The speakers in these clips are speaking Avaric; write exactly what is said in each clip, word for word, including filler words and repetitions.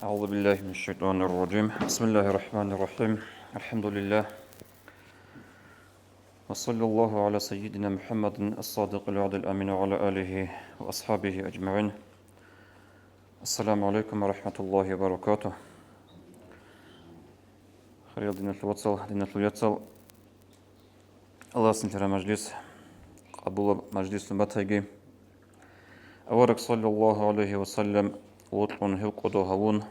أعوذ بالله من الشيطان الرجيم. بسم الله الرحمن الرحيم. الحمد لله. وصلى الله على سيدنا محمد الصادق الوعد الأمين وعلى آله وأصحابه أجمعين. السلام عليكم ورحمة الله وبركاته. Хириял диналъул вацал, диналъул яцал, Аллагьас нилъер мажлис къабулаб мажлислъун батайги. Авараг саллаллагьу гӀалайгьи ва саллам вокьун гьев кӀодов гьавун,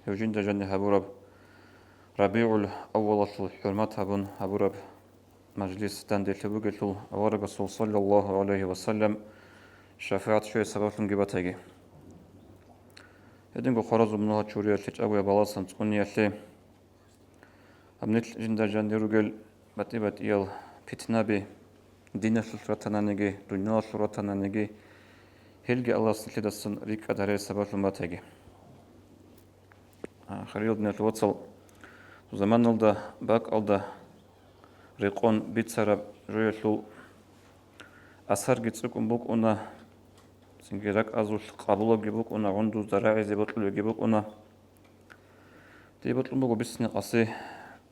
гьев жинда жанир гьабураб РабигӀул аввалалъул хӀурмат гьабун гьабураб мажлис данделъи бугелъул, аварагасул саллаллагьу гӀалайгьи ва саллам шафагӀат щвей сабаблъунги батайги. Гьединго хваразул мунагьал чуриялъе, чӀагояб баласан цӀуниялъе, гьаб нилъ жинда жанир ругел батӀи-батӀиял питнаби, диналъулъ ратананиги, дуниялалъул ратананиги, гьелги Аллагьас нилъидасан рикӀкӀад гьарей сабаблъун батайги. А, хириял диналъул вацал, заманалда, бакӀалда рекъон бицараб жоялъул асарги цӀикӀкӀун букӀуна, цинги ракӀазулъ къабулабги букӀуна, гӀундузда рагӀизе бокьулебги букӀуна. Дие бокьун буго бицни къаси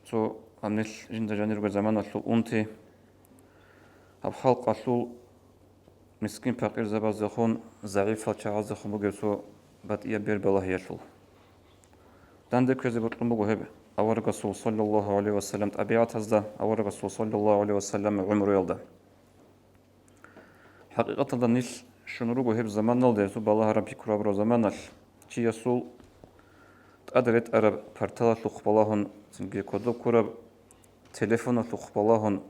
цо гьаб нилъ жинда жанир ругел заманалъул унти, гьаб халкъалъул мискин-пакъирзабаздехун, загӀипал чагӀаздехун бугеб цо батӀияб бер балагьиялъул. Данде кквезе бокьун буго гьеб аварагасул саллаллагьу гӀалайгьи ва саллам тӀабигӀатазда, аварагасул саллаллагьу гӀалайгьи ва саллам гӀумруялда. ХӀакъикъаталда нилъ щун руго гьеб заманалде, гьесул балагьараб пикру гьабураб заманалъ, чиясул тӀад ретӀараб парталалъухъ балагьун, цинги кодоб ккураб телефоналъухъ балагьун,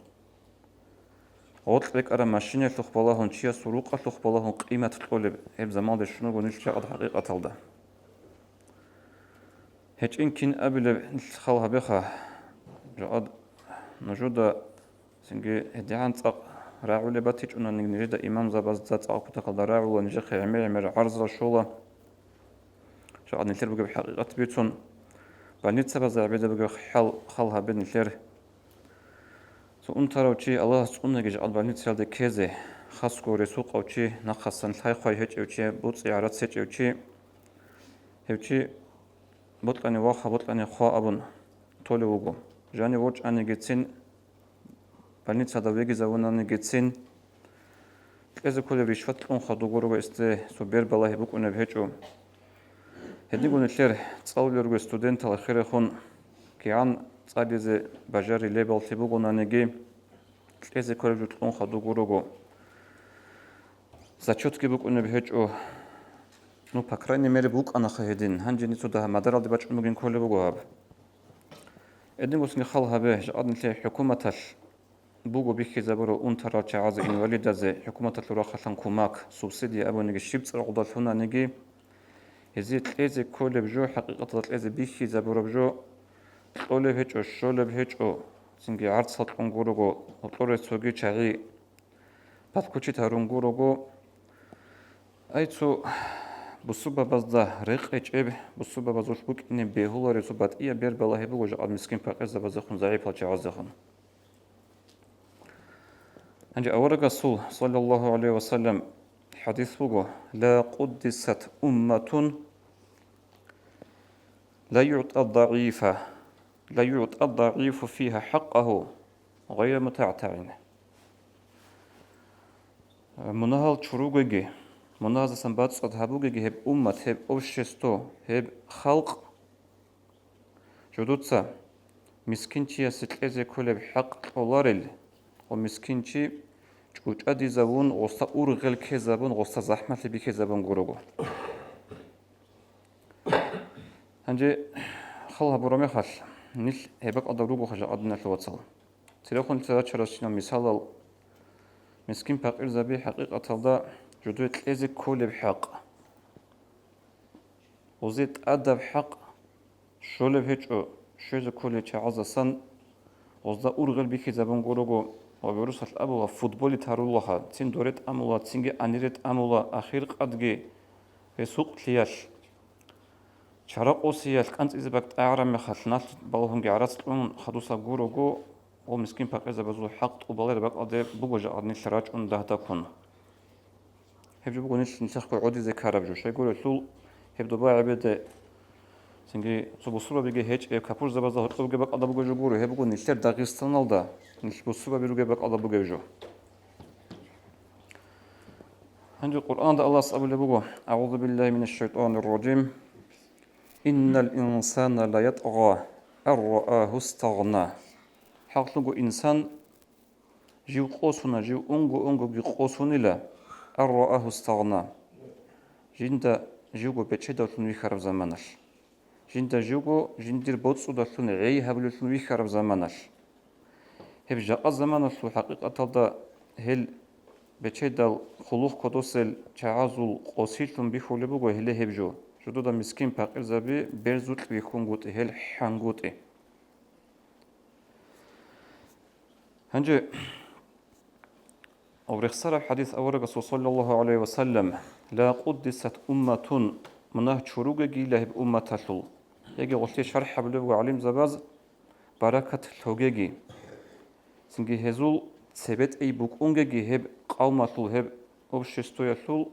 гъоркь рекӀараб машинаялъухъ балагьун, чиясул рукъалъухъ балагьун къимат кьолеб гьеб заманалде щун руго нилъ жакъад хӀакъикъаталда. ГьечӀин кин абилеб нилъ хал гьабеха, жакъад нужуда цинги гьедигӀан цӀакъ рагӀулеб батичӀунани нижеда имамзабазда цӀакъ кутакалда рагӀула, нижехъе гӀемер-гӀемер гӀарзал щола. Жакъад нилъер бугеб хӀакъикъат бицун, больницабазда гӀебеда бугеб хӀал хал гьабе нилъер. Цо унтарав чи Аллагьас цӀунаги жакъад больницаялде ккезе, хасго ресукъав чи, нахъасан лъай-хъвай гьечӀев чи, буцӀи-гӀарац гьечӀев чи, гьев чи бокьани ваха, бокьани хъва абун толев вуго. Жанив ворчӀанигицин, больницада вегизавунанигицин, кьезе кколеб ришват кьун хадув гурого, эсде цо бер балагьи букӀунеб гьечӀо. Гьединго нилъер цӀалулел ругел студентал хирехун кигӀан цӀализе бажарилебаллъи бугонаниги, кьезе кколеб жо кьун хадув гурого. Зачетги букӀунеб гьечӀо. Ну, по крайней мере, букӀанаха гьедин. Гьанже нецо дагьа мадаралде бачӀун бугин кколеб буго гьаб. Эдин гусни хал гьабе, жакъад нилъее хӀукуматалъ буго бихьизабурал унтарал чагӀазе, инвалидазе хӀукуматалъул рахъалъан кумак, субсидия абуниги щиб цӀар гъудалъунаниги, гьезие кьезе кколеб жо, хӀакъикъаталда кьезе бихьизабураб жо кьолеб гьечӀо, щолеб гьечӀо, цинги гӀарцал кьун гурого, гьоркьоре цоги чагӀи подключить гьарун гурого. Ай, цо бусурбабазда рекъечӀеб, бусурбабазулъ букӀине бегьулареб цо батӀияб бер балагьи буго жакъад мискин-пакъирзабаздехун, загӀипал чагӀаздехун. Гьанже аварагасул, саллаллагьу гӀалайгьи ва саллам, хӀадис буго: «Ла къуддисат умматун ла югӀтӀа дагӀифа, ла югӀтӀа дагӀифу фигьа хӀакъагьу гъайра мутагӀтагӀин». Мунагьал чуругеги, мунагьаздасан бацӀцӀад гьабугеги гьеб уммат, гьеб общество, гьеб халкъ, жодоца мискинчиясе кьезе кколеб хӀакъ кьоларел ва мискинчи чӀучӀадизавун, гъоса ургъел ккезабун, гъоса захӀмалъи бихьизабун гурого. Гьанже хал гьабураб мехалъ, нилъ гьеб бакӀалда ругоха, жакъа диналъул вацал. Церехун нилъер рачарасщинал мисалал, мискин-пакъирзаби хӀакъикъаталда жодое кьезе кколеб хӀакъ, гъозе тӀадаб хӀакъ щолеб гьечӀо, щвезе кколел чагӀаздасан гъозда ургъел бихьизабун гурого ва гӀурусалъ абула, футболит гьарулаха, цин доре тӀамула, цинги анире тӀамула, ахиркъадги гьес гьукълъиялъ, чара къосиялъ кӀанцӀизе бакӀ тӀагӀараб мехалъ, налъ балагьунги гӀарац кьун хадуса гурого, гъо мискин-пакъирзабазул хӀакъ тӀубалареб бакӀалде буго жакъа нилъ рачӀун дагьдаккун. Гьеб жо буго нилъ нилъехъго гӀодизе ккараб жо. Щайгурелъул, гьеб доба гӀебеде Цинги цо бусурбабиги гьечӀеб капурзабазда гьоркьоб бугеб бакӀалда бугеб жо гуро, гьеб буго нилъер Дагъистаналда нилъ бусурбаби ругеб бакӀалда бугеб жо. Гьанже Къуръанда Аллагьас абулеб буго: «АгӀузу биллагьи минаш шайтӀанир ражим. Иннал инсана ла ятгъа ан раагьу стагъна». ХӀакълъунго инсан жив къосуна, жив унго-унгоги къосунила, ан раагьу стагъна, жинда живго бечедавлъун вихьараб заманалъ. Жинда живго жиндир боцӀудалъун гӀей гьабулеллъун вихьараб заманалъ. Гьеб жакъа заманалъул хӀакъикъаталда гьел бечедал хъулухъ кодосел чагӀазул къосилъун бихьулеб буго гьеле гьеб жо, жодода мискин-пакъирзаби берзукь вихьунгутӀи, гьел хӀангутӀи. Гьанже гьаб рехсараб хӀадис аварагасул, саллаллагьу гӀалайгьи ва саллам: «Ла къуддисат умматун», мунагь чуругегийила гьеб умматалъул. Яги гъолъие шархӀ гьабулеб буго гӀалимзабаз: «Баракат лъогеги». Цинги гьезул цебетӀей букӀунгеги гьеб къавмалъул, гьеб обществоялъул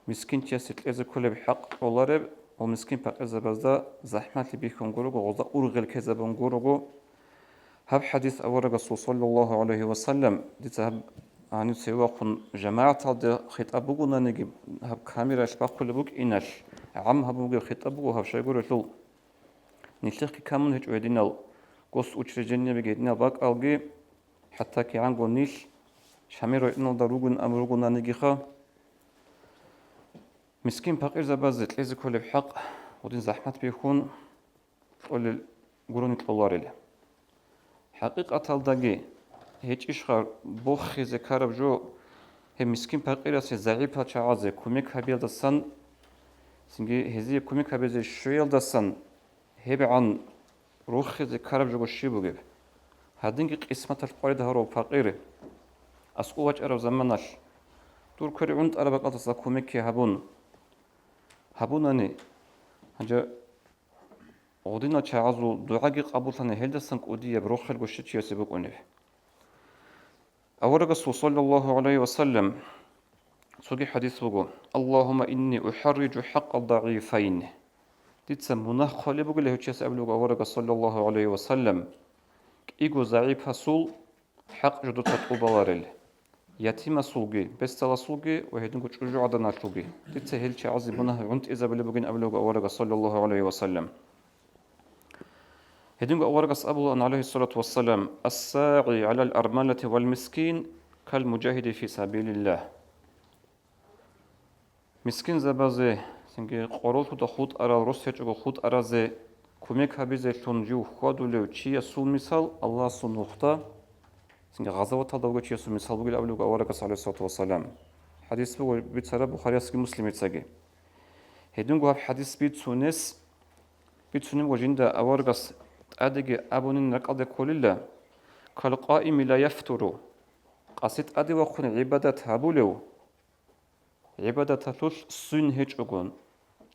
мискинчиясе кьезе кколеб хӀакъ кьолареб ва мискин-пакъирзабазда захӀмалъи бихьун гурого, гъозда ургъел ккезабун гурого. Гьаб хӀадис аварагасул, саллаллагьу гӀалайгьи ва саллам, дица гьаб гьанив цеве вахъун жамагӀаталде хитӀаб бугонаниги, гьаб камералъ бахъулеб букӀиналъ, гӀам гьабун бугеб хитӀаб буго гьаб щайгурелъул. Нилъехъги камун гьечӀо гьединал госучреждениябиги, гьединал бакӀалги, хӀатта кигӀанго нилъ Шамил районалда ругин абун ругонанигиха, мискин-пакъирзабазе кьезе кколеб хӀакъ гъудин захӀмат бихьун кьолел гурони кьоларел. ХӀакъикъаталдаги гьечӀищха бохизе ккараб жо гьеб мискин-пакъирасе, загӀипал чагӀазе кумек гьабиялдасан, цинги гьезие кумек гьабизе щвеялдасан гьебгӀан рохизе ккараб жого щиб бугеб? Гьадинги къисматалъ къварид гьарав пакъир, аскӀов вачӀараб заманалъ, дур кверигӀунтӀараб бакӀалдаса кумекги гьабун, гьабунани, гьанже гъудинал чагӀазул дугӀаги къабуллъани, гьелдасан кӀудияб рохелго щив чиясе букӀунеб. Аварагасул, саллаллагьу гӀалайгьи ва саллам, цоги хӀадис буго: «Аллагьумма инни ухӀарриджу хӀакъал дагӀифайн». Дица мунагь хъвалеб бугила гьев чияс абулеб буго аварагас, саллаллагьу гӀалайгьи ва саллам, кӀиго загӀипасул хӀакъ жодоца тӀубаларел, ятимасулги, бесдаласулги ва гьединго чӀужугӀаданалъулги. Дица гьел чагӀазе мунагь гӀунтӀизабулеб бугин абулеб буго аварагас, саллаллагьу гӀалайгьи ва саллам. Гьединго аварагас абулаан, гӀалайгьиссалату вассалам: «Ас-сагӀи гӀалал армалати вал мискин кал мужагьиди фи сабилиллагь». Мискинзабазе, цинги къороллъуда хутӀарал, рос гьечӀого хутӀаразе кумек гьабизелъун жив хьвадулев чиясул мисал Аллагьасул нухда, цинги гъазаваталда вугев чиясул мисал бугил абулеб буго аварагас, гӀалайгьиссалату вассалам. ХӀадис буго бицараб Бухариясги Муслимицаги. Гьединго гьаб хӀадис бицунес, бицунеб буго жинда аварагас тӀадеги абунин ракӀалде кколила: «Кал къаими ла яфтуру», къаси тӀаде вахъун гӀибадат гьабулев, гӀибадаталъулъ ссвин гьечӀого,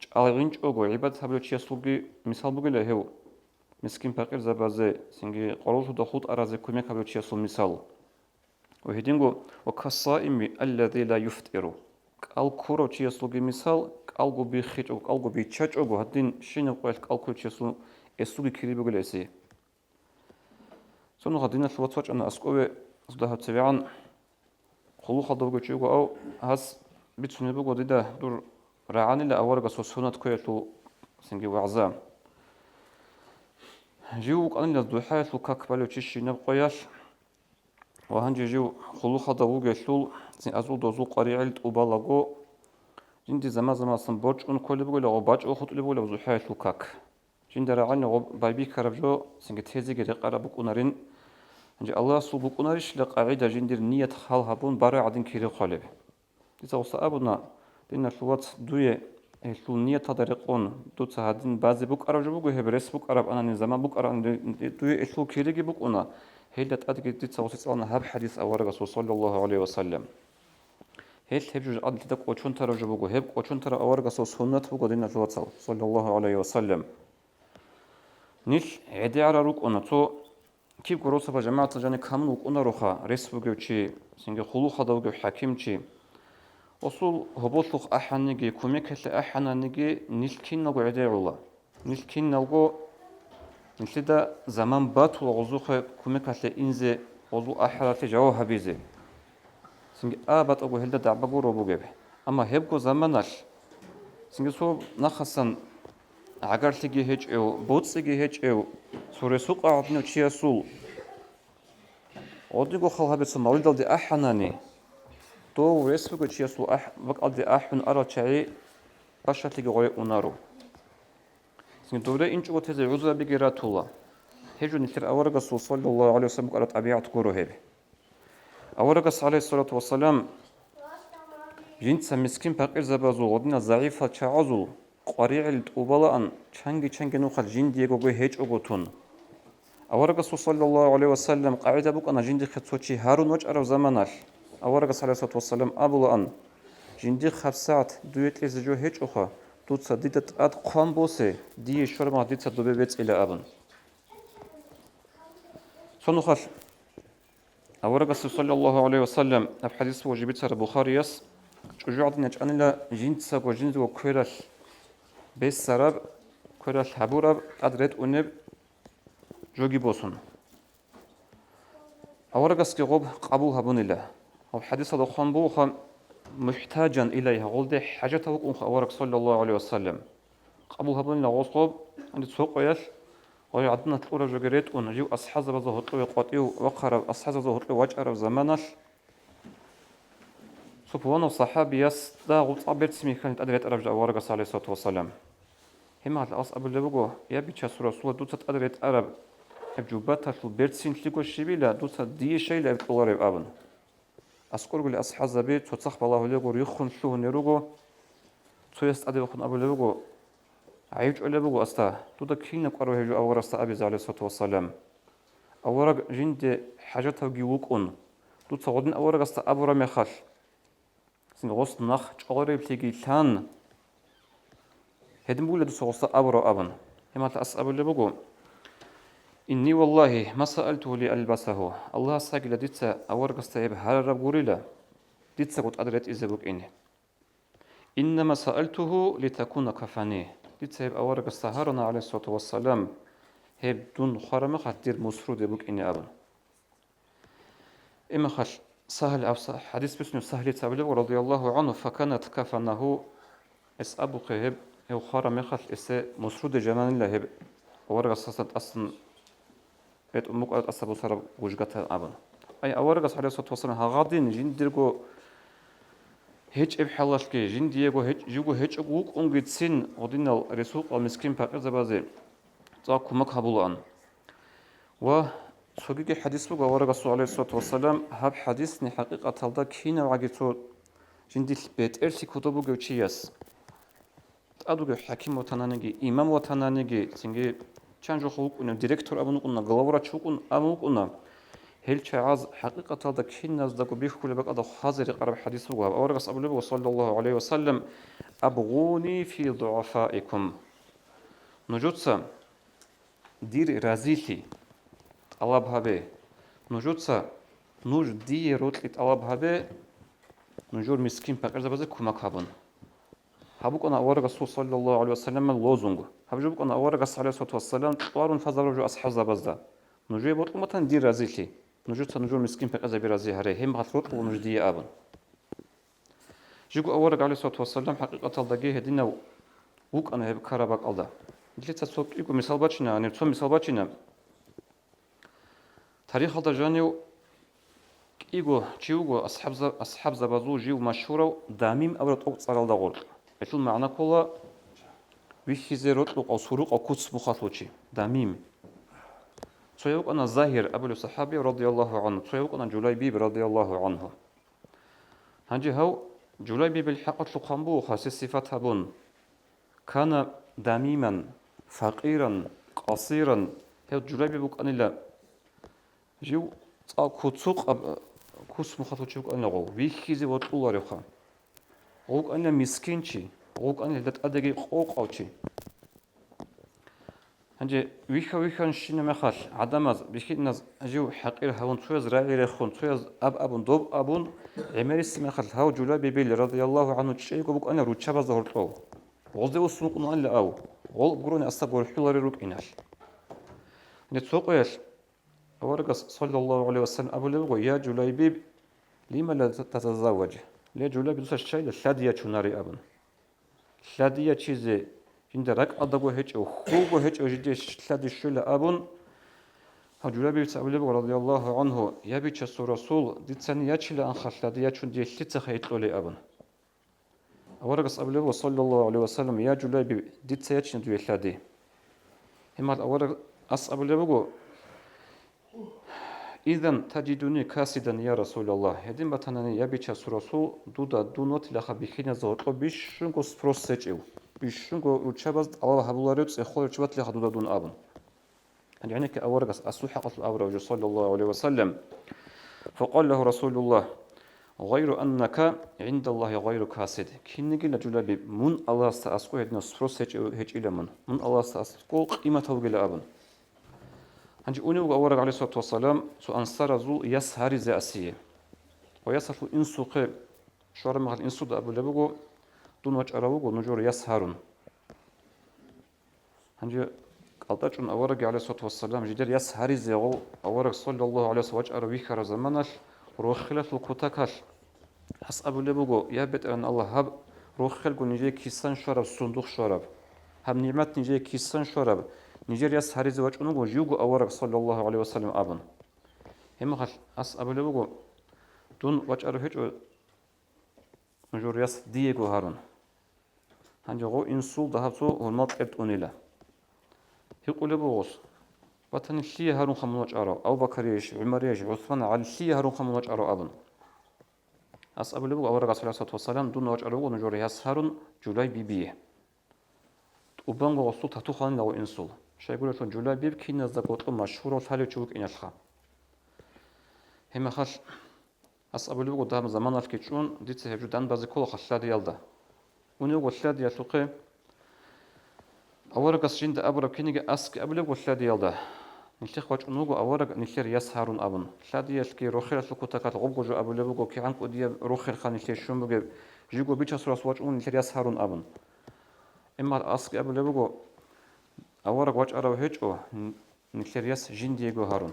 чӀалгӀинчӀого гӀибадат гьабулев чиясулги мисал бугила гьев, мискин-пакъирзабазе, цинги къороллъуда хутӀаразе кумек гьабулев чиясул мисал. Ва гьединго: «Ва кассаими аллази ла юфтиру», кӀал ккурав чиясулги мисал, кӀалго биххичӀого, кӀалго биччачӀого, гьадин щинаб къоялъ кӀал ккурав чиясул эсулги кири бугила эсие. Цо нугӀа диналъул вац вачӀана аскӀове, дагьав цевегӀан хъулухъалда вугев чи вуго, ав гьас бицунеб буго дида дур рагӀанила аварагасул суннат кквеялъул цинги вагӀза. Жив вукӀанила духӀаялъул как балев чи щинаб къоялъ, ва гьанже жив хъулухъалда вугелъул, цин азул-дозул къваригӀел тӀубалаго, жинди заман-заманасан борчӀун кколеб бугила ва бачӀого хутӀулеб бугила духӀаялъул как. Жинда рагӀални гъоб байбихьараб жо цинги тезеги рекъараб букӀунарин. Гьанже Аллагьасул букӀунарищила къагӀида жиндир ният хал гьабун барай гӀадин кири хъвалеб? Дица гъоса абуна, диналъул вац, дуе гьелъул нияталда рекъон, дуца гьадин базе букӀараб жо буго, гьеб рес букӀараб анани, заман букӀараб анани, дуе гьелъул кириги букӀуна, гьелда тӀадги дица гъосе цӀалана гьаб хӀадис аварагасул, саллаллагьу гӀалайгьи ва саллам. Гьел гьеб жо жакъа дида кӀочон тараб жо буго, гьеб кӀочон тараб аварагасул суннат буго, диналъул вацал, саллаллагьу гӀалайгьи ва саллам. Нилъ гӀедегӀарал рукӀуна, цо кибго росаба жамагӀаталда жаниб камун вукӀунароха, рес бугев чи, цинги хъулухъалда вугев хӀакимчи. Гъосул гьоболлъухъ ахӀаниги, кумекалъе ахӀананиги нилъ киналго гӀедегӀула. Нилъ киналго, нилъеда заман батула гъозухъе кумекалъе инзе, гъозул ахӀаралъе жаваб гьабизе. Цинги а батӀаго гьелда дагӀба гуро бугеб. Амма гьебго заманалъ, цинги цо нахъасан гӀагарлъиги гьечӀев, боцӀиги гьечӀев, цо ресукъа гьадинав чиясул гъодиго хал гьабица малидалде ахӀанани, дов рес бугев чиясул ахӀ-, бакӀалде ахӀун арал чагӀи бащалъиги гъое унаро. Цинги дов рес инчӀого тезе гӀузрабиги ратула. Гьеб жо нилъер аварагасул саллаллагьу гӀалайгьи вассалам букӀараб тӀабигӀат гуро гьеб. Аварагас, гӀалайгьиссалату вассалам, жинца мискин-пакъирзабазул, гъодинал загӀипал чагӀазул къваригӀел тӀубалаан чанги-чанги нухалъ жиндиего гьечӀого тун. Аварагасул, саллаллагьу гӀалайгьи вассалам, къагӀида букӀана жиндихъе цо чи гьарун вачӀараб заманалъ. Аварагас, гӀалайгьиссалату вассалам, абулаан: «Жиндихъ гьабсагӀат дуе кьезе жо гьечӀоха, дуца дида тӀад хъван босе, дие щвараб мехалъ дица добе бецӀила», – абун. Цо нухалъ Аварагасул, саллаллагьу гӀалайгьи вассалам, гьаб хӀадис буго жиб бицараб Бухарияс, чӀужугӀадан ячӀанила жинцаго жиндирго квералъ бесараб, квералъ гьабураб, тӀад ретӀунеб жоги босун. Аварагасги гъоб къабул гьабунила. Гьаб хӀадисалда хъван бугоха: «МухӀтажан илайгьа», гъолде хӀажатав вукӀунха авараг, саллаллагьу гӀалайгьи вассалам. Къабул гьабунила гъос гъоб, гьанже цо къоялъ, гъой гӀадамал кьураб жоги ретӀун, жив асхӀабзабазда гьоркьове къватӀив вахъараб, асхӀабзабазда гьоркьове вачӀараб заманалъ, цо пуланав сахӀабиясда гъоб цӀакъ берцин михьани тӀад ретӀараб жо аварагас, гӀалайгьиссалату вассалам. Гьеб мехалъ аварагас абулеб буго: «Я, Бичасул Расулалла, дуца тӀад ретӀараб гьеб жубаталъул берцинлъиго щибила, дуца дие щайила гьеб кьолареб?» – абун. АскӀорголи асхӀабзаби цоцахъ балагьулего риххун лъугьунел руго. Цояс тӀаде вахун абулеб буго: «ГӀайиб чӀолеб буго, аста, дуда кинаб кӀварав гьев жо аварагасда абизе, гӀалайгьиссалату вассалам? Авараг жинде хӀажатавги вукӀун, дуца гъодин аварагасда абураб мехалъ, цинги гъос нах чӀвалареблъиги лъан, гьедин бугила дуца гъосда абураб», – абун. Гьеб мехалъ ас абулеб буго: «Инни валлагьи ма саалтугьу ли альбасагьу». Аллагьасдагила дица аварагасда гьеб гьарараб гурила, дицаго тӀад ретӀизе букӀине. «Иннама саалтугьу литакуна кафани». Дица гьеб аварагасда гьарана, гӀалайгьиссалату вассалам, гьеб дун хвараб мехалъ дир мусруде букӀине абун. Гьеб мехалъ Сагьл, гьаб са-, хӀадис бицунев Сагьлица абулеб, радияллагьу гӀангьу: «Факанат кафанагьу», эс абухъе гьеб, гьев хвараб мехалъ эсе мусруде жананила гьеб аварагасдасан тӀасан ретӀун букӀараб тӀаса босараб гужгатан абун. Ай, аварагас, гӀалайгьиссалату вассалам, гьагъадин жиндирго гьечӀеб хӀалалъги, жиндиего гьеч-, живго гьечӀого вукӀунгицин, гъодинал ресукъал мискин-пакъирзабазе цӀакъ кумек гьабулаан. Ва цогиги хӀадис буго аварагасул, гӀалайгьиссалату вассалам, гьаб хӀадисни хӀакъикъаталда кинавгӀаги цо жиндилъ бетӀерлъи кодоб бугев чияс, тӀад вугев хӀаким ватананиги, имам ватананиги, цинги чан жохъа вукӀунев, директор абун вукӀуна, главврач вукӀун абун вукӀуна, гьел чагӀаз хӀакъикъаталда киназдаго бихьулеб бакӀалда хвазе рекъараб хӀадис буго гьаб. Аварагас абулеб буго, саллаллагьу гӀалайгьи вассалам: «Абгъуни фи дугӀафаикум». Нужеца дир разилъи тӀалаб гьабе. Нужеца, нуж дие рокьи тӀалаб гьабе, нужер мискин-пакъирзабазе кумек гьабун. Гьаб букӀана аварагасул, саллаллагьу гӀалайгьи вассаламил, лозунг. Гьаб жо букӀана аварагас, гӀалайгьиссалату вассалам, кьварун фазарав жо асхӀабзабазда: «Нужее бокьун батани дир разилъи, нужеца нужер мискин-пакъирзаби рази гьаре, гьеб мехалъ рокьула нуж дие», – абун. Жиго авараг, гӀалайгьиссалату вассалам, хӀакъикъаталдаги гьединав вукӀана гьеб ккараб бакӀалда. Нилъеца цо кӀиго мисал бачина, гьаниб цо мисал бачина. Тарихалда жанив кӀиго чи вуго асхӀабза-, асхӀабзабазул жив машгьурав Дамим абураб тӀокӀцӀаралда гъоркь. Гьелъул магӀна ккола вихьизе рокьукъав, сурукъав куц мухалъул чи. Дамим. Цояв вукӀана Загьир абулев сахӀаби, радияллагьу гӀангьу, цояв вукӀана Жулайбиб, радияллагьу гӀангьу. Гьанже гьав Жулайбибил хӀакъалъулъ хъван буго хасил сифат гьабун: «Кана дамиман, факъиран, къасиран». Гьев Жулайбиб вукӀанила жив цӀакъ куцукъаб, куц мухалъул чи вукӀанила гъов, вихьизе вокьуларевха. Гъов вукӀанила мискинчи, гъов вукӀанила гьелда тӀадеги къокъав чи. Гьанже вихьа-вихьанщина мехалъ гӀадамаз, бихьиназ жив хӀакъир гьавун, цояз рагӀи рехун, цояз аб абун, доб абун, гӀемерисеб мехалъ гьав Жулайбибил, радияллагьу гӀангьу, чӀейго букӀана руччабазда гьоркьов. Гъозде вуссун вукӀунаанила ав. Гъол гурони аста гурхӀуларел рукӀиналъ. Гьанже цо къоялъ аварагас, саллаллагьу гӀалайгьи ва саллам, абулеб буго: «Я Жулайбиб, лима ла татазавважу?» Ле, Жулайбиб, дуца щайила лъади ячунареб абун. Лъади ячизе жинда ракӀалдаго гьечӀев, хьулго гьечӀев жиде лъади щвела абун, гьав Жулайбибица абулеб буго, радияллагьу гӀангьу: «Я Бичасул Расул, дицани ячилаанха лъади ячун дие лъицаха гьикъулей?» абун. Аварагас абулеб буго, саллаллагьу гӀалайгьи ва саллам: «Я Жулайбиб, дица ячина дуе лъади». Гьебмехалъ аварагас абулеб буго: «Изан таджидуни касидан, я Расулаллагь». Гьедин батани, я Бичасул Расул, дуда дун ватилаха бихьиназда гьоркьоб бищунго спрос гьечӀев, бищунго руччабаз тӀалаб гьабуларев цӀехолев чи ватилаха дуда дун абун. Гьанже гьенекке аварагас асул хӀакъалъулъ абураб жо, саллаллагьу гӀалайгьи ва саллам. Факъала лагьу Расулуллагь: «Гъайру аннака гӀиндаллагьи гъайру касид». Кинигила, Жулайбиб, мун Аллагьасда аскӀов гьединав спрос гьечӀев-, гьечӀила мун. Мун Аллагьасда аскӀов къиматав вугила абун. Гьанже унев вуго авараг, гӀалайгьиссалату вассалам, цо ансаразул яс гьаризе асие. Ва ясалъул инсухъе щвараб мехалъ инсуда абулеб буго: «Дун вачӀарав вуго нужер яс гьарун». Гьанже кӀалтӀа чӀун аварагги, гӀалайгьиссалату вассалам, жидер яс гьаризе гъов авараг, саллаллагьу гӀалайгьи ва саллам, вачӀарав вихьараб заманалъ, рохелалъул кутакалъ, гьас абулеб буго: «Я БетӀергьан Аллагь, гьаб рохелго нижее кисан щвараб сундухъ щвараб, гьаб нигӀмат нижее кисан щвараб, нижер яс гьаризе вачӀун вуго живго авараг, саллаллагьу гӀалайгьи ва саллам», абун. Гьебмехалъ гьас абулеб буго: «Дун вачӀарав гьечӀо нужер яс диего гьарун». Гьанже гъов инсул дагьаб цо гьурмал кьер тӀунила. Гьикъулеб буго гъос: «Батани, лъие гьарунха мун вачӀарав? Абу Бакарищ, ГӀумарищ, ГӀусман, ГӀали, лъие гьарунха мун вачӀарав?» абун. Гьас абулеб буго аварагас, гӀалайгьиссалату вассалам: «Дун вачӀарав вуго нужер яс гьарун Жулайбибие». ТӀубанго гъосул тату хванила гъов инсул. Щайгурелъул Жулайбиб киназда гъоркьо машгьурав лъалев чи вукӀиналъха. Гьебмехалъ гьас абулеб буго: «Дагьаб заманалъги чӀун, дица гьеб жо данде базе кколаха лъадиялда». Унев вуго лъадиялъухъе. Аварагас жинда абураб киниги асги абулеб буго лъадиялда. Нилъехъ вачӀун вуго авараг нилъер яс гьарун абун. Лъадиялъги рохелалъул кутакалъ гъобго жо абулеб буго, кигӀан кӀудияб рохелха нилъее щун бугеб, живго Бичасул Расул вачӀун вуго нилъер яс гьарун абун. Амма асги абулеб буго: «Авараг вачӀарав гьечӀо, н-, нилъер яс жиндиего гьарун».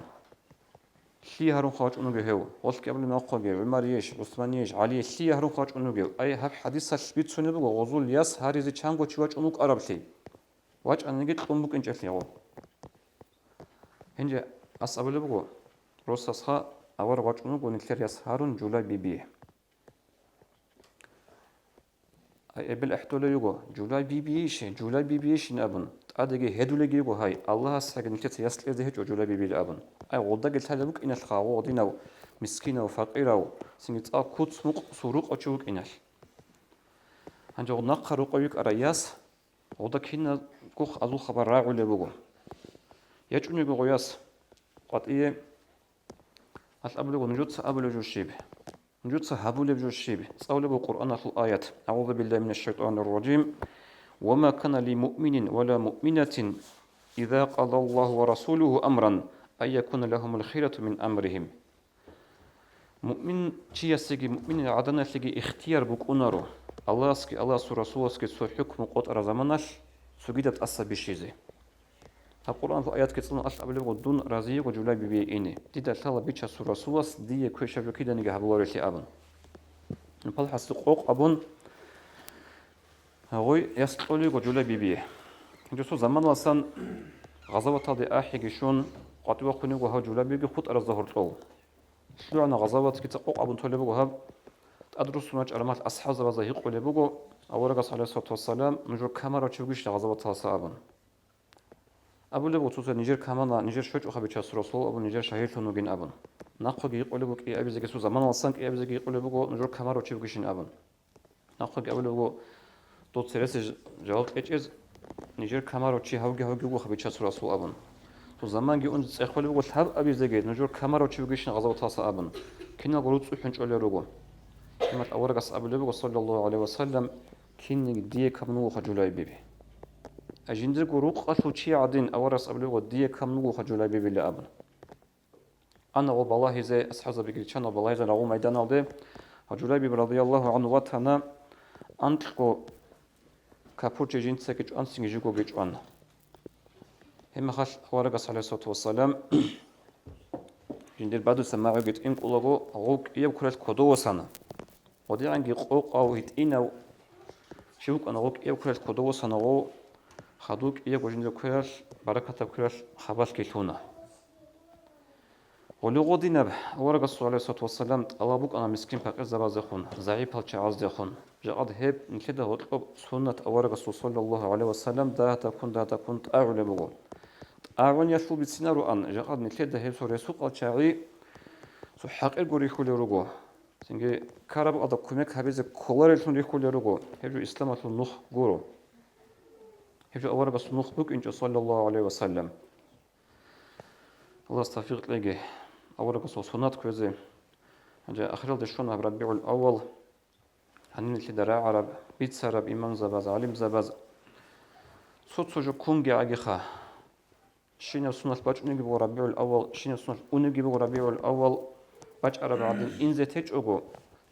Лъие гьарунха вачӀун вугев гьев? Гъолъги абулеб нахъоги: ГӀумарийищ, ГӀусманийищ, ГӀалие лъие гьарунха вачӀун вугев? Ай, гьаб хӀадисалъ бицунеб буго гъозул яс гьаризе чанго чи вачӀун вукӀараблъи. ВачӀаниги кьун букӀинчӀелъи гъо. Гьенже ас абулеб буго, росасха авараг вачӀун вуго нилъер яс гьарун Жулайбибие. Ай, эбел ахӀдолев йиго, Жулайбибийищ, Жулайбибийищин абун, тӀадеги гьедулеги йиго гьай, Аллагьасдаги нилъеца яс кьезе гьечӀо Жулайбибил абун. Ай, гъолдаги лъалеб букӀиналъха гъо гъодинав мискинав, факъирав, цинги цӀакъ куц-мукъ сурукъав чи вукӀиналъ. Гьанже гъо нахъа рокъов йикӀарай яс, гъода кинабго азул хабар рагӀулеб буго. ЯчӀун йиго гъо яс къватӀие, гьалъ абулеб буго, нужеца абулеб жо щиб? Нужеца гьабулеб жо щиб? ЦӀалулеб буго Къуръаналъул аят: «АгӀузу биллагьи минаш шайтӀанир ражим. Ва ма кана ли муъминин ва ла муъминатин, иза къадаллагьу ва расулугьу амран, ан якуна лагьумул хирату мин амригьим». Муъмин чиясеги, муъмин гӀаданалъеги ихтияр букӀунаро Аллагьасги Аллагьасул Расуласги цо хӀукму къотӀараб заманалъ цогидаб тӀаса бищизе. Гьаб Къуръаналъул аятги цӀалун алъ абулеб буго, дун разиего Жулайбибие ине. Дида лъала Бичасул Расулас дие квешаб жо киданиги гьабуларелъи абун. Палхасде къокъ абун, гъой яс кьолего Жулайбибие. Гьанже цо заманаласан гъазаваталде ахӀиги щун, къватӀивахъунего гьав Жулайбибги хутӀаразда гьоркьов. ЛъугӀана гъазаватги, цо къокъ абун толеб буго гьаб. ТӀадруссун вачӀараб мехалъ асхӀабзабазда гьикъулеб буго, аварагас, гӀалайгьиссалату вассалам, нужер камарав чи вугищ гъазаваталдаса абун. Абулеб буго цоцазе: «Нижер камана, нижер щвечӀоха Бичасул Расул», абун, нижер шагьидлъун вугин абун. Нахъеги гьикъулеб буго кӀиабизеги, цо заманаласан кӀиабизеги гьикъулеб буго, нужер камарав чи вугищин абун. Нахъеги абулеб буго, дов цереси ж-, жаваб кьечӀез, нижер камарав чи гьавги-гьавги вугоха Бичасул Расул абун. Цо заманги ун цӀехолеб буго лъабабизеги, нужер камарав чи вугищин гъазаваталдаса абун. Киналго руцӀцӀухӀун чӀолел руго. Гьебмехалъ аварагас абулеб буго, саллаллагьу гӀалайгьи ва саллам, кинниги дие камун вугоха Жулайбиби. А жиндирго рукъалъул чи гӀадин аварагас абулеб буго, дие камун вугоха Жулайбибила абун. Ана гъо балагьизе, асхӀабзабиги риччана балагьизе рагъул майданалде, ва Жулайбиб радияллагьу гӀангьу ватана анкьго капурчи жинцаги чӀван, цинги жигоги чӀван. Гьеб мехалъ аварагас, гӀалайгьиссалату вассалам, жиндир бадуса магӀуги тӀинкӀулаго, гъов кӀияб квералъ кодов васана. ГъодигӀанги къокъав, гьитӀинав чи вукӀана, гъов кӀияб квералъ кодов васана, гъов хадув кӀиябго жиндир квералъ, баракатаб квералъ хабалъги лъуна. Гъуллугъудинаб аварагасул, гӀалайгьиссалату вассалам, тӀалаб букӀана мискин-пакъирзабаздехун, загӀипал чагӀаздехун. Жакъад гьеб нилъеда гьоркьоб суннат аварагасул, саллаллагьу гӀалайгьи вассалам, дагьа-такун, дагьа-такун тӀагӀулеб буго. ТӀагӀуниялъул бицинароан, жакъад нилъеда гьеб цо ресукъал чагӀи цо хӀакъирго рихьулел руго. Цинги ккараб гьалда кумек гьабизе кколареллъун рихьулел руго, гьеб жо исламалъул нух гуро. Гьеб жо аварагасул нух букӀинчӀо, саллаллагьу гӀалайгьи вассалам. Аллагьас тавфикъ кьеги аварагасул суннат кквезе. Гьанже ахиралде щвана гьаб РабигӀул-аввал, гьаниб нилъеда рагӀараб, бицараб имамзабаз, гӀалимзабаз. Цо-цо жо ккунги гӀагиха. Щинаб соналъ бачӀунебги буго РабигӀул-аввал, щинаб соналъ унебги буго РабигӀул-аввал, бачӀараб гӀадин инзе течӀого,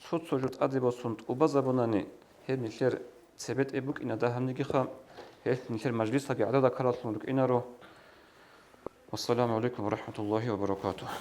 цо-цо жо тӀаде босун тӀубазабунани, гьеб нилъер цебетӀеб букӀина дагьабнигиха, гьелъ нилъер мажлисалги гӀадада ккараллъун рукӀинаро. Вассаламу гӀалайкум ва рахӀматуллагьи ва баракатугь.